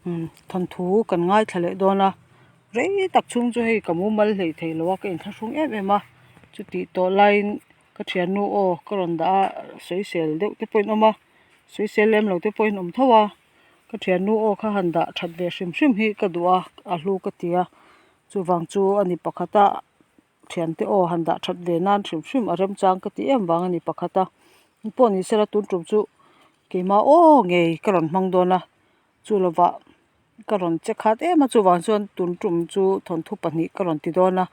Umm thawnthu kan ngaithla leh dawn a rei tak chhung chu hei ka mumal hlei thei lo a ka inthlahrung em em a chutih tawh laiin ka thiannu aw ka rawn dah a sawisel deuh te pawhin awm a sawisel lem lo te pawhin awm tho a ka thiannu aw kha han dah that ve hrim hrim hi ka duh a a hlu ka ti a chuvang chu a ni pakhat a. Thiante aw han dah that ve nan hrim hrim a remchang ka ti em vang a ni pakhat a pawh ni sela tun tum chu keimah aw ngei ka rawn hmang dawn a chu lovah ka rawn che khat em a chuvang chuan tun tum chu thawnthu pahnih ka rawn ti dawn a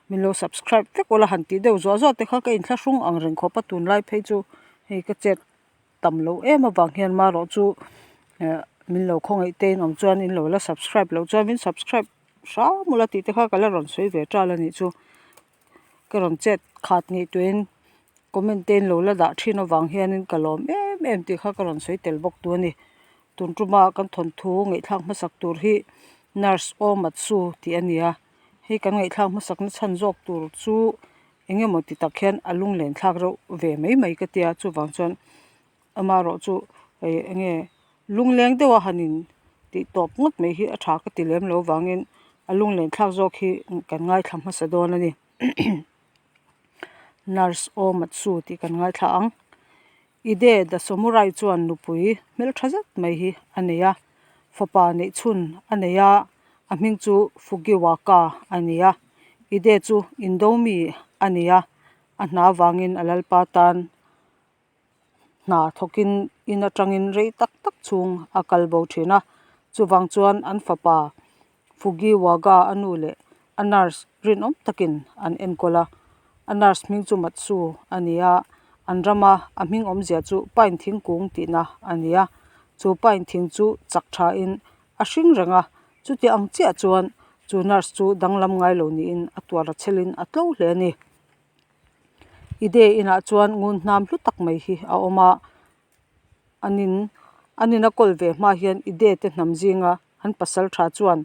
min lo subscribe vek ula han tih deuh zuah zuah te kha ka inthlahrung ang reng khawp a tunlai phei chu hei ka chet tam loh em avang hian marawh chu eh min lo khawngaih te in awm chuan in lo la subscribe loh chuan min subscribe. Hram ula tih te kha ka la rawn sawi ve ṭal a nih chu. Ka rawn chet khat nih tuihin comment te in lo la dah ṭhin avang hianin ka lawm em em tih kha ka rawn sawi tel bawk tu a ni. Tun ṭuma kan thawnthu ngaihthlak hmasak tur hi Nurse Aw Matsu tih a ni a, hei kan ngaihthlak hmasak na chhan zawk tur chu eng emaw ti tak hian a lunglen thlak reuh ve mai mai ka tia chuvang chuan Amaherawh chu hei eng nge lungleng deuha han in tih tawp ngawt mai hi a tha ka ti lem lo vangin a lunglen thlak zawk hi kan ngaithla hmasa dawn a ni nurse aw matsu tih kan ngaithla ang ide the samurai chuan nupui hmeltha zet mai hi a nei a fapa neih chhun a nei a a hming chu fugiwaka a ni a ide chu indomi a ni a a hna vangin a lalpa tan. Hna thawkin in atangin rei tak tak chhung a kal bo thin a, chuvang chuan an fapa Fugiwaga a nu leh a nurse rinawm takin an enkawl a, a nurse hming chu Matsu a ni a, an rama a hming awmzia chu pine thingkung tihna a ni a, chu pine thing chu chak thain a hring reng a, chuti ang chiah chuan chu nurse chu danglam ngai lo niin a tuar a chhelin a tlo hle a ni. Ide inah chuan ngun hnam hlu tak mai hi a awm a an in an in a kawl ve hma hian ide te hnam zinga an pasal tha chuan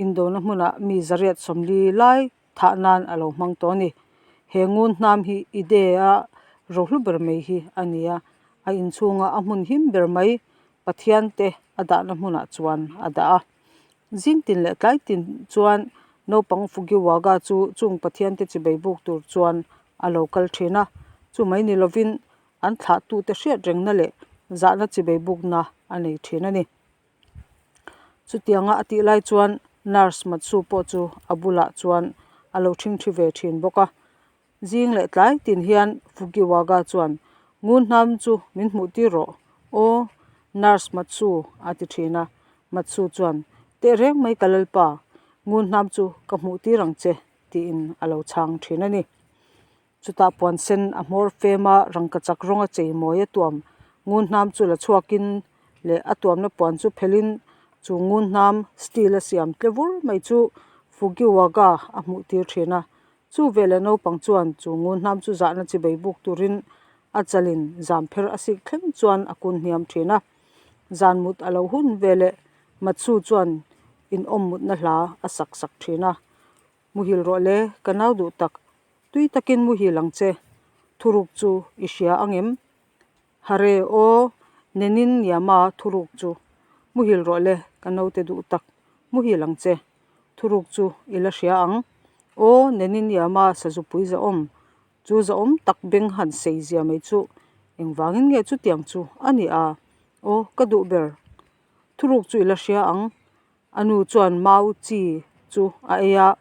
indona hmunah mi zariat sawmli lai thah nan a lo hmang tawh a ni he ngun hnam hi ide a rohlu ber mai hi a ni a a inchhunga a hmun him ber mai pathian te a dahna hmunah chuan a dah a. Zing tin leh tlai tin chuan naupang Fugiwaga chu chung Pathiante chibei buk tur chuan a lo kal thin a, chu mai ni lovin an thlahtute hriat rengna leh zahna chibei bukna a nei thin a ni. Chutianga a tih lai chuan Nurse Matsu pawh chu a bulah chuan a lo thingthi ve thin bawk a. Zing leh tlai tin hian Fugiwaga chuan, Ngun hnam chu min hmuh tir rawh, aw Nurse Matsu a ti thin a. Matsu chuan, Tehreng mai ka lalpa, ngun hnam chu ka hmuh tir ang che, tiin a lo chhang thin a ni. Chutah puan sen a hmawr fem a, rangkachak rawnga chei mawi a tuam ngun hnam chu la chhuakin leh a tuamna puan chu phelhin chu ngun hnam steel a siam tle vur mai chu Fugiwaga a hmuh tir thin a. Chu veleh naupang chuan chu ngun hnam chu zahna chi bei buk turin a chalin zam pher a sik thleng chuan a kun hniam thin a. Zan mut a lo hun veleh Matsu chuan inawm mutna hla a sak sak thin a. Muhil rawh le, ka nau duh tak, tui takin muhil ang che, thuruk chu i hria angem? Hare aw, Nenin Yama thuruk chu, muhil rawh le, ka naute duh tak, muhil ang che. Thuruk chu i la hria ang. Aw, Nenin Yama sazupui zahawm, chu zahawm tak beng han sei zia mai chu engvangin nge chutiang chu a ni a? Aw, ka duh ber. Thuruk chu i la hria ang. A nu chuan mau chi chu a ei a,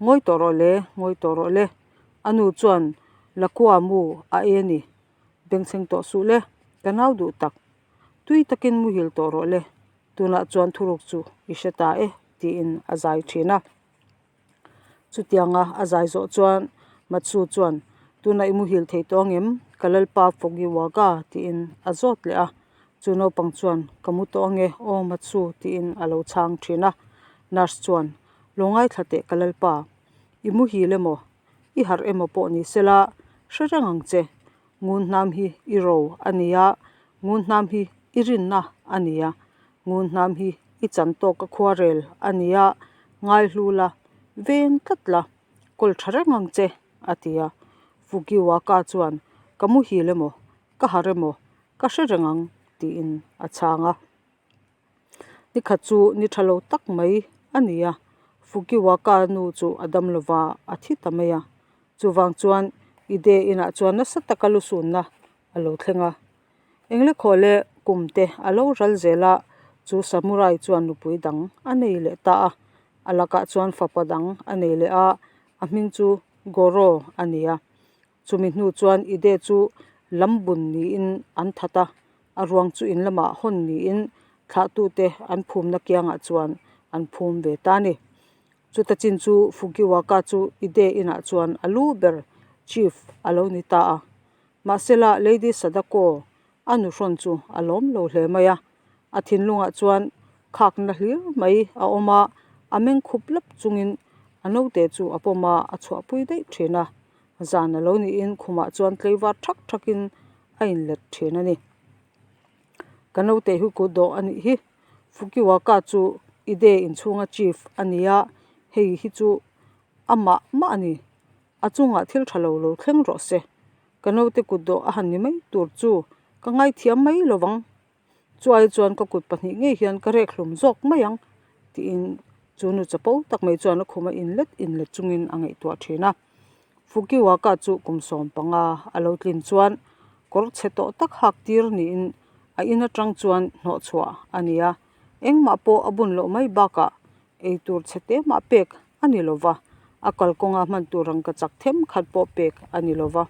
Ngawi tawh rawh le, ngawi tawh rawh le. A nu chuan Lakua mu a ei a ni. Bengchheng tawh suh le, ka nau duh tak. Tui takin muhil tawh rawh le, tunah chuan thuruk chu i hre ta e, tiin a zai thin a. Chutianga a zai zawh chuan Matsu chuan, Tunah i muhil thei tawh angem? Ka lalpa Fogiwaga, tiin a zawt leh a. Chu naupang chuan, Ka mu tawh ange, aw Matsu, tiin a lo chhang thin a. Nurse chuan, Lo ngaithla teh ka lalpa, i muhil emaw, i harh emaw pawh ni sela, hre reng ang che. Ngun hnam hi i ro a ni a, ngun hnam hi i rinna a ni a, ngun hnam hi i chan tawka khuarel a ni a, ngaihlu la, veng tlat la, kawl tha reng ang che, a ti a. Fugiwaka chuan, Ka muhil emaw, ka harh emaw, ka hre reng ang, tiin a chhang a. Nikhat chu ni tha lo tak mai a ni a, Fukiwaka nu chu a dam lova a thi ta mai a. Chuvang chuan Ide inah chuan nasa taka lusunna a lo thleng a. Englekhawle kum te a lo ral zel a, chu samurai chuan nupui dang a nei leh ta a. A lakah chuan fapa dang a nei leh a, a hming chu Goro a ni a. Chumi hnu chuan Ide chu lam bun niin an that a, a ruang chu in lamah hawn niin thlahtute an phumna kiangah chuan an phum ve ta a ni. Chuta chin chu Fugiwaka chu Ide inah chuan a lu ber chief a lo ni ta a. Mahsela Lady Sadako a nuhrawn chu a lawm lo hle mai a, a thinlungah chuan khakna hlir mai a awm a, a meng khup lap chungin a naute chu a pawm a, a chhuahpui daih thin a. Zan a lo niin khumah chuan tleivar thak thakin a inlet thin a ni. Ka naute hi kut dawh a nih hi. Fukiwaka chu Ide inchhunga chief a ni a, hei hi chu amah mah a ni. A chungah thil tha lo lo thleng rawh se. Ka naute kut dawh a han ni mai tur chu ka ngaithiam mai lo vang. Chuai chuan ka kut pahnih ngei hian ka rek hlum zawk mai ang tiin chu nu chapo tak mai chuan a khum a inlet inlet chungin a ngaihtuah thin a. Fukiwaka chu kum 15 a lo tlin chuan kawr chhe tawh tak hak tir niin a in atang chuan hnawhchhuah a ni a. Engmah pawh a bun loh mai bakah Eitur chhe te mah pek a ni lo va, a kalkawnga hman tur ang ka chak them khat pawh pek a ni lo va.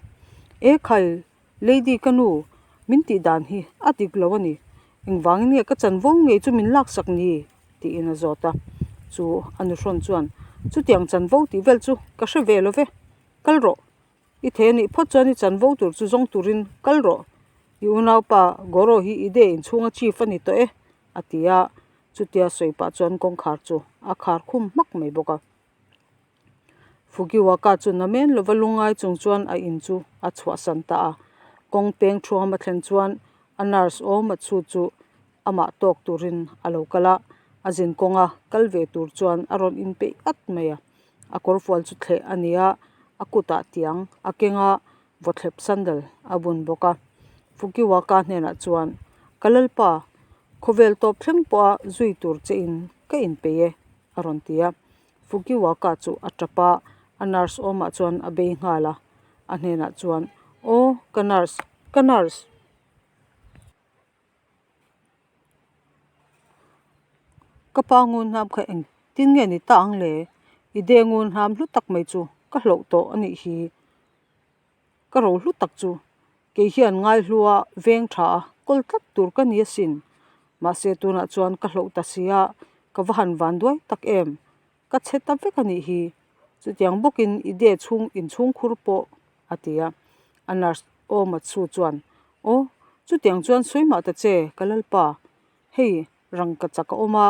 E khai, Lady ka nu, min tih dan hi a dik lo a ni. Engvangin nge ka chanvo ngei chu min laksak ni? tiin a zawt a. Chu a nuhrawn chuan, Chutiang chanvo tih vel chu ka hre ve lo ve. Kal rawh. I thei a nih phawt chuan i chanvo tur chu zawng turin kal rawh. I unaupa Goro hi i de inchhunga chief a ni tawh e, a ti a. Chutia sawi pah chuan kawngkhar chu a khar khum hmak mai bawk a. Fugiwaka chu namen lova lungngai chung chuan a in chu a chhuahsan ta a. Kawng peng thuam a thlen chuan a nurse Omatsu chu amah tawk turin a lo kal a, a zin kawnga kal ve tur chuan a rawn inpeih at mai a. A kawrfual chu thleh a ni a, a kutah tiang a keng a, vawthlep sandal a bun bawk a. Fukiwaka hnenah chuan, Ka lalpa, khawvel tawp thleng pawha zui tur che in ka inpeih e, a rawn ti a. Fukiwaka chu a tap a, a nurse awmah chuan a bei nghal a. A hnenah chuan, Aw, ka nurse, ka nurse! Ka pa ngun hnam kha engtin nge ni ta ang le? I de ngun hnam hlu tak mai chu ka hloh tawh a nih hi. Ka ro hlu tak chu kei hian ngaihlua veng tha a kawl tlat tur ka ni asin. Mahse tunah chuan ka hloh ta si a, ka va han van duai tak em. Ka chhe ta vek a nih hi. Chutiang bawkin i de chhung inchhungkhur pawh a ti a. A nurse aw Matsu chuan, Aw, chutiang chuan sawi mah ta che, ka lalpa. Hei, rangka chak a awm a,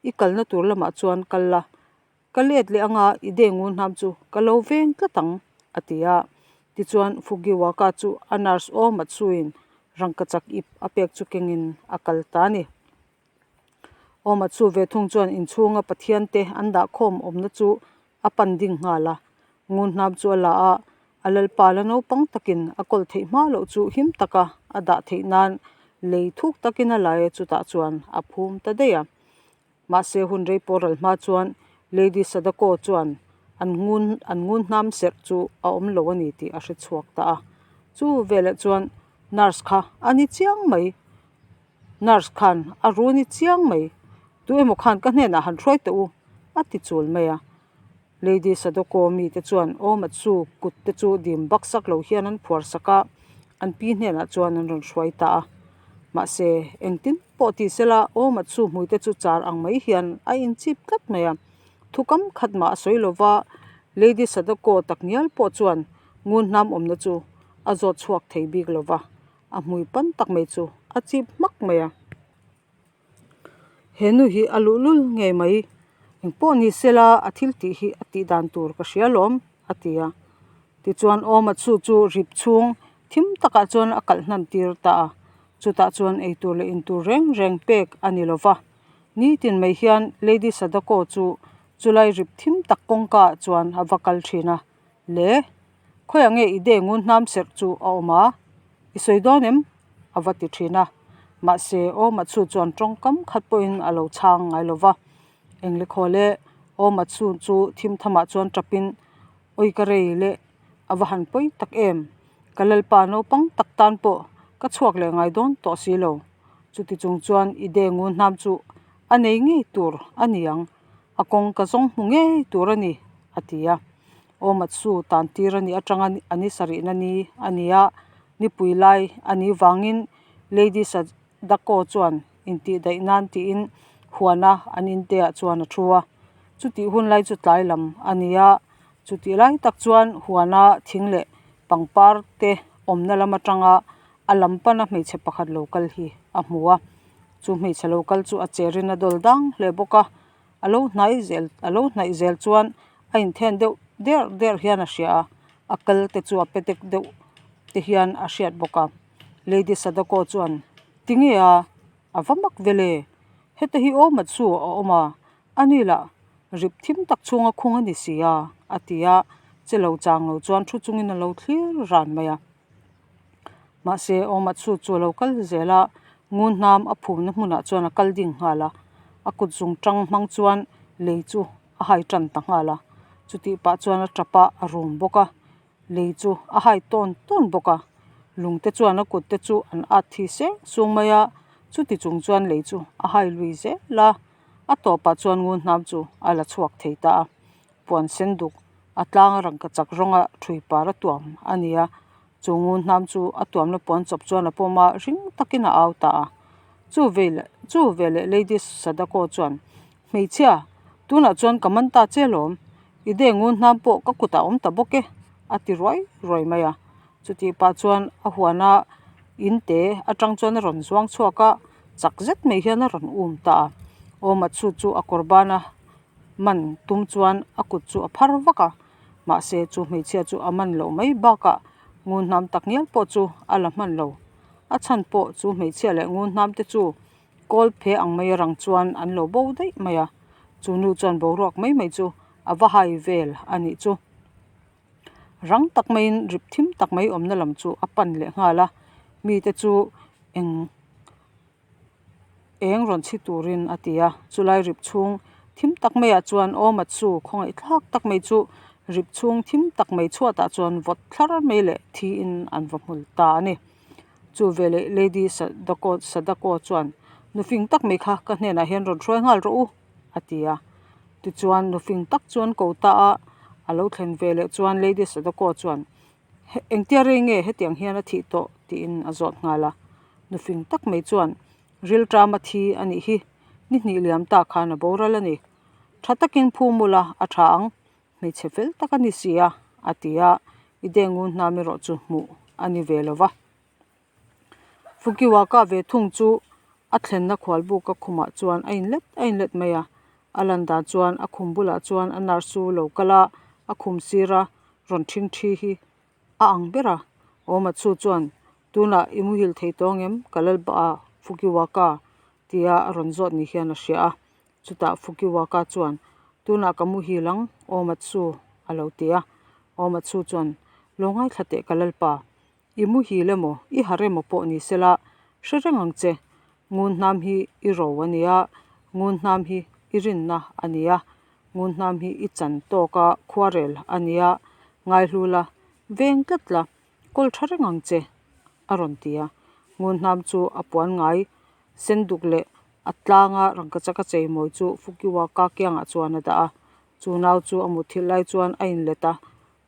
i kalna tur lamah chuan kal la. Ka let leh anga i de ngun hnam chu ka lo veng tlat ang, a ti a. Tichuan, Fugiwaka chu a nurse aw Matsuin rangka chak ip a pek chu kengin a kal ta a ni. Awma chu ve thung chuan inchhunga Pathian te an dah khawm awmna chu a pan ding nghal a. Ngun hnam chu a la a, a lalpa la naupang takin a kawl theih hma loh chu him taka a dah theih nan lei thuk takin a lai a chutah chuan a phum ta daih a. Mahse hun rei pawh ral hma chuan Lady Sadako chuan an ngun an ngun hnam serh chu a awm lo a ni tih a hre chhuak ta a. Chu veleh chuan nurse kha a ni chiang mai. Nurse khan a run i chiang mai, tu emaw khan ka hnenah han hruai teh u, a ti chul mai a. Lady Sadoko mite chuan aw Matsu kut te chu dim bak sak lo hian an phuar sak a, an pi hnenah chuan an rawn hruai ta a. Mahse, engtin pawh ti sela aw Matsu hmui te chu char ang mai hian a inchip tlat mai a. Thu kam khat mah a sawi lova, Lady Sadoko takngial pawh chuan ngun hnam awmna chu a zawt chhuak thei bik lova. A hmui pan tak mai chu a chip hmak mai a. He nu hi a luhlul ngei mai. Engpawh ni sela a thil tih hi a tih dan tur ka hria lawm a ti a. Tichuan Awma chu chu rip chhung thim takah chuan a kalh hnan tir ta a. Chutah chuan eitur leh intur reng reng pek a ni lova. Nitin mai hian Lady Sadako chu chulai rip thim tak kawngka ah chuan a va kal thin a. Le! Khawiah nge i de ngun hnam serh chu a awm a? I sawi dawn em? a va ti thin a. Mahse, Omatsu chuan tawngkam khat pawhin a lo chhang ngai lo va. Englekhawle Omatsu chu thim thamah chuan tapin, Awi ka rei leh a va han pawi tak em! Ka lalpa naupang tak tan pawh ka chhuak leh ngai dawn tawh si lo. Chuti chung chuan i dengu hnam chu a nei ngei tur a ni ang, a kawng ka zawng hmu ngei tur a ni, a ti a. Omatsu tan tir a nih atanga a ni sarihna ni a ni a, nipui lai a nih vangin Lady Sadako chuan intihdaih nan tiin huana an inte ah chuan a thu a. Chutih hun lai chu tlai lam a ni a, chutih lai tak chuan huana thing leh pangpar te awmna lam atanga a lam pana hmeichhe pakhat lo kal hi a hmu a. Chu hmeichhe lo kal chu a cherin a dawl dang hle bawk a, a lo hnai zel a lo hnaih zel chuan a inthen deuh der der hian a hria a, a kal te chu a pe dek deuh te hian a hriat bawk a. Lady Sadako chuan, Tinge a, a va mak vel e, heta hi Omatsu a awm a, ani lah rip thim tak chhunga khung a ni si a, a ti a, che lo chang lo chuan thu chungin a lo thlir ran mai a. Mahse, Omatsu chu a lo kal zel a, ngun hnam a phumna hmunah chuan a kal ding nghal a, a kut zung tang hmang chuan lei chu a hai tan ta nghal a, chutih pah chuan a tap a, a rum bawk a, lei chu a hai tawn tawn bawk a, lungte chuan a kut te chu an at thi seng sung mai a, chuti chung chuan lei chu a hai lui zel a, a tawpah chuan ngun hnam chu a la chhuak thei ta a. Puan sen duk a tlanga rangkachak rawnga thui par a tuam a ni a, chu ngun hnam chu a tuamna puan chawp chuan a pawm a, ring takin a au ta a. Chu ve leh chu ve leh Lady Sadako chuan, Hmeichhia, tunah chuan ka man ta che lawm, i de ngun hnam pawh ka kutah a awm ta bawk e, a ti ruai ruai mai a. Chutih pah chuan a huana in te atang chuan a rawn zuang chhuak a, chak zet mai hian a rawn um ta a. Awmatsu chu a kawr ban a. man tum chuan a kut chu a phar vak a, mahse chu hmeichhia chu a man loh mai bakah ngun hnam tak ngial pawh chu a la hman lo. A chhan pawh chu hmeichhia leh ngun hnam te chu kawl phe ang mai rang chuan an lo bo daih mai a, chu nu chuan boruak mai mai chu a va hai vel a nih chu. Rang tak maiin rip thim tak mai awmna lam chu a pan leh nghal a, mite chu eng. eng rawn chhi turin a ti a chulai rip chhung thim tak maiah chuan Awmatsu khawngaih thlak tak mai chu rip chhung thim tak mai chhuatah chuan vawt thlar mai leh thiin an va hmul ta a ni chu veleh Lady Sadako Sadako chuan nufing tak mai kha ka hnenah hian rawn hruai nghal rawh u a ti a tichuan nufing tak chuan ko ta a a lo thlen veleh chuan Lady Sadako chuan Engtia rei nge hetiang hian a thih tawh tiin a zawt nghal a. Nufing tak mai chuan rilṭam a thi a nih hi, ni hnih liam ta khan a boral a ni. Tha takin phu mula a tha ang, hmeichhe fel tak a ni si a, a ti a, i dengu hnam erawh chu hmuh a ni ve lo va. Fukiwaka ve thung chu a thlenna khualbuka khumah chuan a inlet a inlet mai a, a lan dan chuan a khum bulah chuan a nurse chu lo kal a, a khum sira rawn ṭhing ṭhi hi a ang ber a, Omatsu chuan tunah i muhil thei tawh ang em ka lal bah a Fukiwaka tia a rawn zawt ni hian a hria a, chutah Fukiwaka chuan tunah ka muhil ang Omatsu a lo ti a, Omatsu chuan lo ngaithla teh ka lalpa. I muhil emaw, i har emaw pawh ni sela, hre reng ang che. Ngun hnam hi i ro a nia, ngun hnam hi i rinna a nia, ngun hnam hi i chan tawka khuarel a nia, ngaihlu la, veng tlat la, kawl tha reng ang che, a rawn ti a. Ngun hnam chu a puan ngai sen duk leh a tlanga rangkachak a cheimawi chu Fukiwaka kiangah chuan a dah a. Chu nau chu a mutthilh lai chuan a inlet a,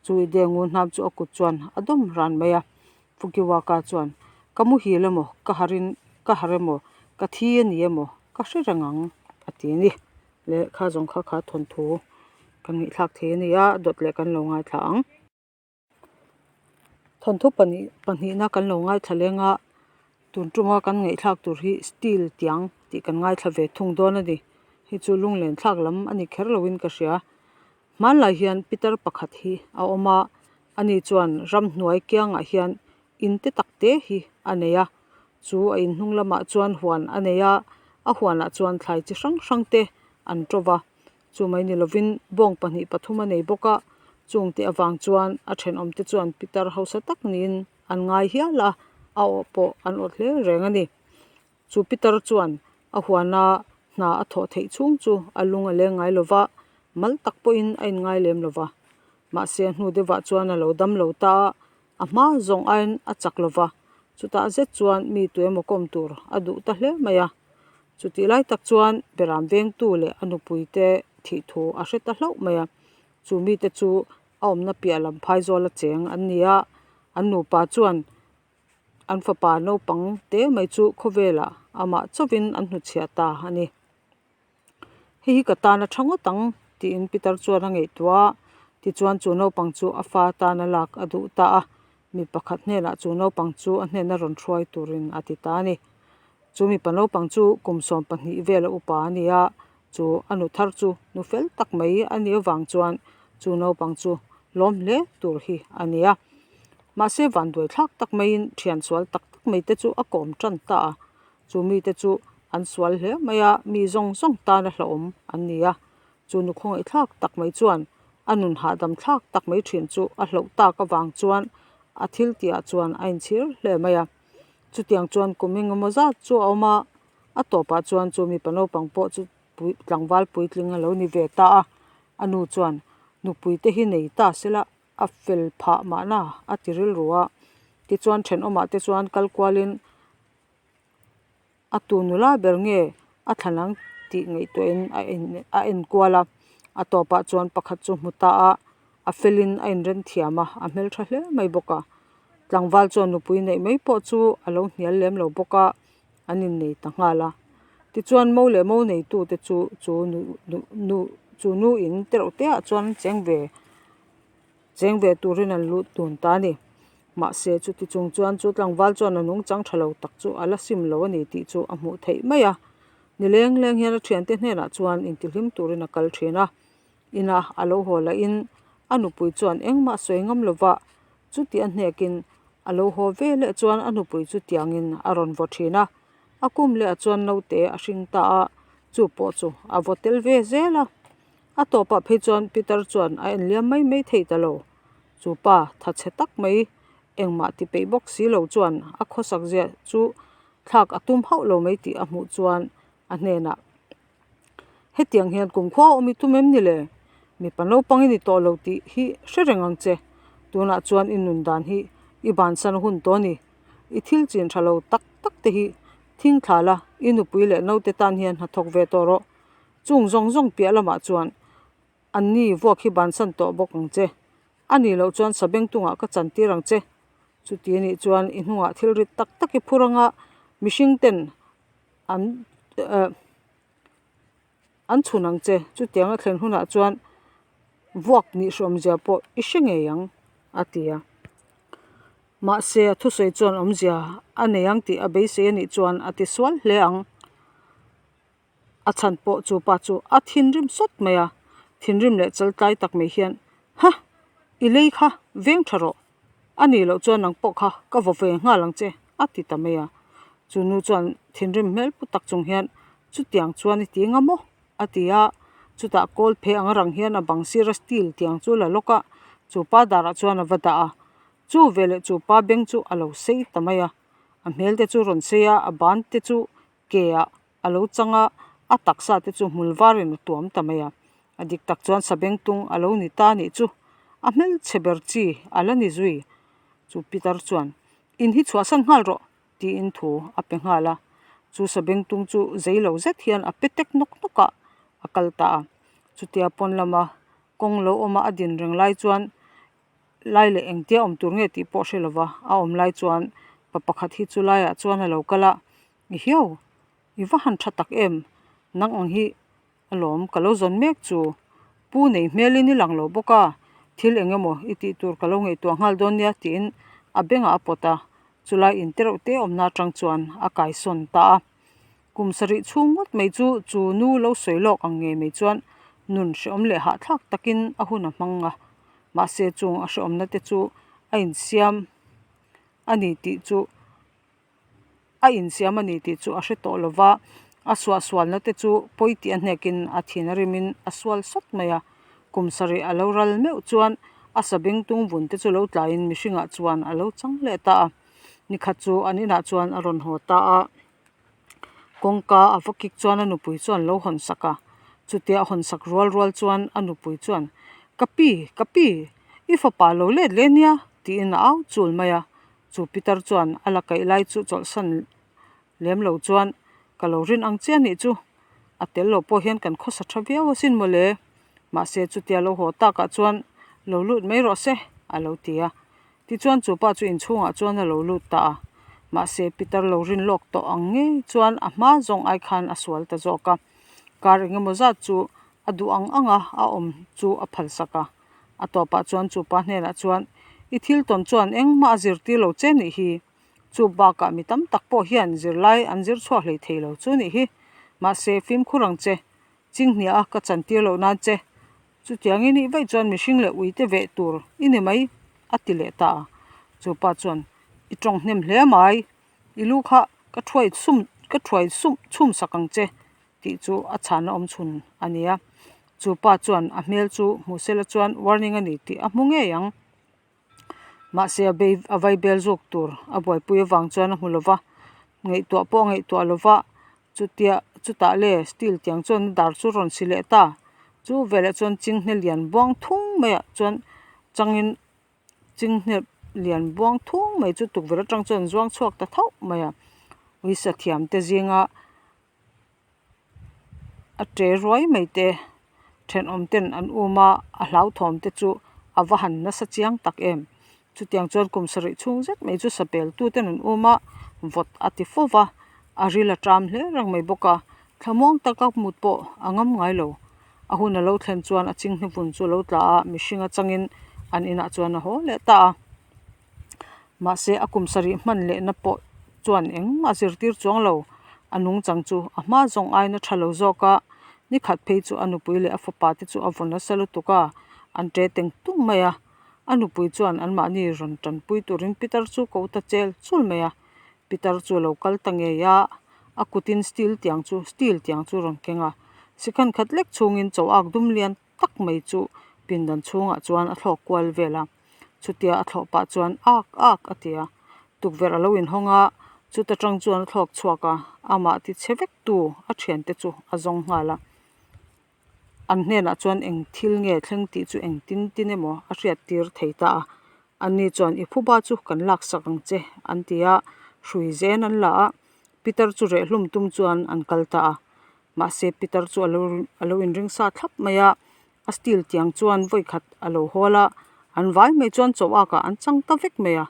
Chu i dengu hnam chu a kut chuan a dawm ran mai a, Fukiwaka chuan, Ka muhil emaw, ka harin ka har emaw, ka thi a ni emaw, ka hre reng ang, a ti a ni. Leh kha zawng kha kha thawnthu kan ngaihthlak thei a ni a, dawt leh kan lo ngaithla ang. Thawnthu pahnih pahnihna kan lo ngaithla leng a, tun tuma kan ngaihthlak tur hi steel tiang tih kan ngaithla ve thung dawn a ni. Hei chu lunglen thlak lam a ni kher loin ka hria. Hmanlai hian pitar pakhat hi a awm a, ani chuan ramhnuai kiangah hian in te tak te hi a nei a, chu a in hnung lamah chuan huan a nei a, a huanah chuan thlai chi hrang hrang te an to va, chu mai ni lovin bawng pahnih pathum a nei bawk a, chung te avang chuan a thenawm te chuan pitar hausa tak niin an ngai hial a, a awh pawh an awt hle reng a ni. Chu pitar chuan a huana hna a thawh theih chhung chu a lung a leng ngai lo va, mal tak pawhin a inngai lem lo va. Mahse a hnu deuhah chuan a lo dam lo ta a, a hma zawng aiin a chak lo va, chutah zet chuan mi tuemaw kawm tur a duh ta hle mai a. Chutih lai tak chuan Beram vengtu leh a nupuite thih thu a hre ta hlauh mai a, chu mite chu a awmna piah lam phaizawla cheng an ni a, an nupa chuan an fapa naupang te mai chu khawvelah amah chauhin an hnuchhiah ta a ni. Hei hi ka tan a tha ngawt ang tiin Peter chuan a ngaihtuah a, tichuan chu naupang chu a fa tana lak a duh ta a, mi pakhat hnenah chu naupang chu a hnena rawn hruai turin a ti ta a ni. Chu mipa naupang chu kum 12 vela upa a ni a, chu a nu thar chu nu fel tak mai a nih avang chuan chu naupang chu lawm hle tur hi a ni a. Mahse vanduai thlak tak maiin thian sual tak tak mai te chu a kawm tan ta a, Chu mite chu an sual hle mai a, mi zawng zawng tana hlauhawm an ni a. Chu nu khawngaihthlak tak mai chuan a nun hahdam thlak tak mai thin chu a hlauh tak avang chuan a thil tihah chuan a inchhir hle mai a. Chutiang chuan kum engemaw zat chu a awm a, a tawpah chuan chu mipa naupang pawh chu tlangval puitling a lo ni ve ta a. A nu chuan nupui te hi nei ta sela a fel phah mahna a ti rilru a. Tichuan thenawmah te chuan kal kualin A tu nula ber nge a thlan ang tih ngaihtuahin a en a en kual a, a tawpah chuan pakhat chu hmu ta a, a felin a inren thiam a, a hmeltha hle mai bawk a. Tlangval chuan nupui neih mai pawh chu a lo hnial lem lo bawk a, an innei ta nghal a. Tichuan mo leh mo neitute chu chu nu nu chu nu in tereuh te ah chuan cheng ve. Cheng ve turin an lut dun ta a ni. Mahse, chuti chung chuan chu tlangval chuan a nungchang tha lo tak chu a la sim lo a ni tih chu a hmuh theih mai a. Ni leng leng hian a thiante hnenah chuan intihlim turin a kal thin a. Ina a lo haw lahin a nupui chuan engmah sawi ngam lova chuti a hnekin a lo haw ve leh chuan a nupui chu tiangin a rawn vaw thin a. A kum lehah chuan naute a hring ta a, chu pawh chu a vaw tel ve zel a. A tawpah phei chuan Peter chuan a en liam mai mai thei ta lo. Chu pa tha chhe tak mai engmah ti peih bawk si lo chuan a khawsak ziah chu thlak a tum hauh lo mai tih a hmuh chuan a hnenah, Hetiang hian kumkhua awm i tum em ni le? Mipa naupang i ni tawh lo tih hi hre reng ang che. Tunah chuan i nun dan hi i bansan hun tawh a ni. I thil chin tha lo tak tak te hi thing thla la, i nupui leh naute tan hian hnathawk ve tawh rawh. Chung zawng zawng piah lamah chuan anni vuak hi bansan tawh bawk ang che. A nih loh chuan sabeng tungah ka chantir ang che. Chuti anih chuan i hnungah thil rit tak tak i phur anga mihring ten an eh an chhun ang che. Chutiang a thlen hunah chuan vuak nih hrawmzia pawh i hre ngei ang, a ti a. Mahse a thusawi chuan awmzia a nei ang tih a beisei anih chuan a tisual hle ang. A chhan pawh chu pa chu a thinrim sawt mai a, thinrim leh chal tlai tak mai hian, Ha! I lei kha veng tha rawh, a nih loh chuan nang pawh kha ka vaw ve nghal ang che, a ti ta mai a. Chu nu chuan thinrim hmel pu tak chung hian, Chutiang chuan i ti nga maw? a ti a, chutah kawl phe ang rang hian a bang sira steel tiang chu la lawk a, chu pa darah chuan a va dah a, chu veleh chu pa beng chu a lo sei ta mai a, a hmel te chu rawn sei a, a ban te chu ke ah a lo chang a, a taksa te chu hmul varin a tuam ta mai a, a dik tak chuan sabeng tung a lo ni ta nih chu a hmelchhe ber chi a la ni zui chu Peter chuan in hi chhuahsan nghal rawh tiin thu a pe nghal a, chu sabeng tung chu zei lo zet hian a pe tek nawk nawk a, a kal ta a, chutia pawn lama kawng lo awma a din reng lai chuan lai leh engtia awm tur nge tih pawh hre lova a awm lai chuan pa pakhat hi chu laiah chuan a lo kal a. I hiau, i va han tha tak em? Nang ang hi alawm ka lo zawn mek chu. Pu nei hmelin i lang lo bawk a, thil eng emaw i tih tur ka lo ngaihtuah nghal dawn nia tiin a bengah a pawt a, chulai in tereuh te awmna atang chuan a kaisawn ta a. Kum sarih chhung ngawt mai chu chu nu lo sawi lawk ang ngei mai chuan nun hrehawm leh hahthlak takin a hun a hmang a, mahse chung a hrehawmna te chu a insiam a ni tih chu a insiam a ni tih chu a hre tawh lo va, a suahsualna te chu pawi tih a hnekin a thin a rimin a sual sawt mai a, kum sarih a lo ral meuh chuan a sabeng tung vun te chu lo tlaiin mihringah chuan a lo chang leh ta a, nikhat chu an inah chuan a rawn haw ta a. Kawngka a va kik chuan a nupui chuan lo hawn sak a. Chutia a hawn sak rual rual chuan a nupui chuan, Ka pi, ka pi, i fapa lo let leh nia, tiin a au chul mai a. Chu pitar chuan a la kaih lai chu chawlhsan lem lo chuan, Ka lo rin ang che a nih chu, a tel lo pawh hian kan khawsa tha viau asin mawle. Mahse chutia lo haw takah chuan lo lut mai rawh se, a lo ti a. Tichuan chu pa chu inchhungah chuan a lo lut ta a, mahse Peter lo rin lawk tawh ang ngei chuan a hma zawng ai khan a sual ta zawk a. Kar engemaw zat chu a duh ang anga a awm chu a phalsak a. A tawpah chuan chu pa hnenah chuan, I thil tawn chuan engmah a zirtir lo che nih hi. Chu bakah mi tam tak pawh hian zirlai an zir chhuak hlei thei lo chu nih hi. Mahse fimkhur ang che, chinghnia a ka chantir loh nan che. Chutiang i nih vaih chuan mihring leh uite veh tur i ni mai, a ti leh ta a. Chu pa chuan, I tawng hnem hle mai, i lu kha ka thuai sum ka thuai sum chhum sak ang che, tih chu a chhana awm chhun a ni a. Chu pa chuan a hmel chu hmuh sela chuan warning a ni tih a hmu ngei ang. Mahse a bei a vai bel zawk tur a buaipui avang chuan a hmu lo va, ngaihtuah pawh a ngaihtuah lo va, chutia chutah le steel tiang chuan a dar chu rawn si leh ta, chu veleh chuan chinghne lian buang thung maiah chuan changin chinghne lian buang thung mai chu tukverh atang chuan an zuang chhuak ta thauh mai a, uisa thiam te zinga. A ṭe ruai mai te thenawm ten an um a a hlauthawm te chu a va han nasa chiang tak em chutiang chuan kum sarih chhung zet mai chu sapel tu ten an um a vawt a ti fo va a ril a ṭam hle reng mai bawk a thlamuang taka mut pawh a ngam ngai lo a hun a lo thlen chuan a chinghne vun chu a lo tla a mihring atangin an inah chuan a haw leh ta a. Mahse a kum sarih hman lehna pawh chuan engmah zirtir chuang lo. A nungchang chu a hma zawng aiin a tha lo zawk a, ni khat phei chu a nupui leh a fapa te chu a vaw nasa lutuk a, an ṭe teng tung mai a. A nupui chuan anmahni rawn tanpui turin Peter chu ko ta chel chul mai a. Peter chu a lo kal ta ngei a, a kutin steel tiang chu steel tiang chu a rawn keng a. Sikhan khat lek chhungin chaw ak dum lian tak mai chu pindan chhungah chuan a thlawk kual vel a. Chutia a thlawh pah chuan ak ak a ti a, tukverh a lo inhawng a, chuta tang chuan a thlawk chhuak a, amah ti chhe vek tu a thiante chu a zawng nghal a. An hnenah chuan eng thil nge thleng tih chu eng tin tin emaw a hriat tir thei ta a, anni chuan i phuba chu kan laksak ang che an ti a, hrui zen an la a, Peter chu reh hlum tum chuan an kal ta a, mahse Peter chu a lo a lo inring sa thlap mai a, a steel tiang chuan vawi khat a lo hawl a, an vai mai chuan chaw ak ah an chang ta vek mai a,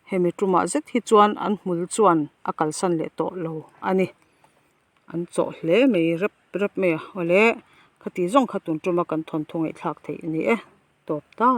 hemi tumah zet hi chuan an hmul chuan a kalsan leh tawh lo a ni, an chawh hle mai rep rep mai a, awle khati zawng kha tun tuma kan thawnthu ngaihthlak theih a ni e, tawp ta.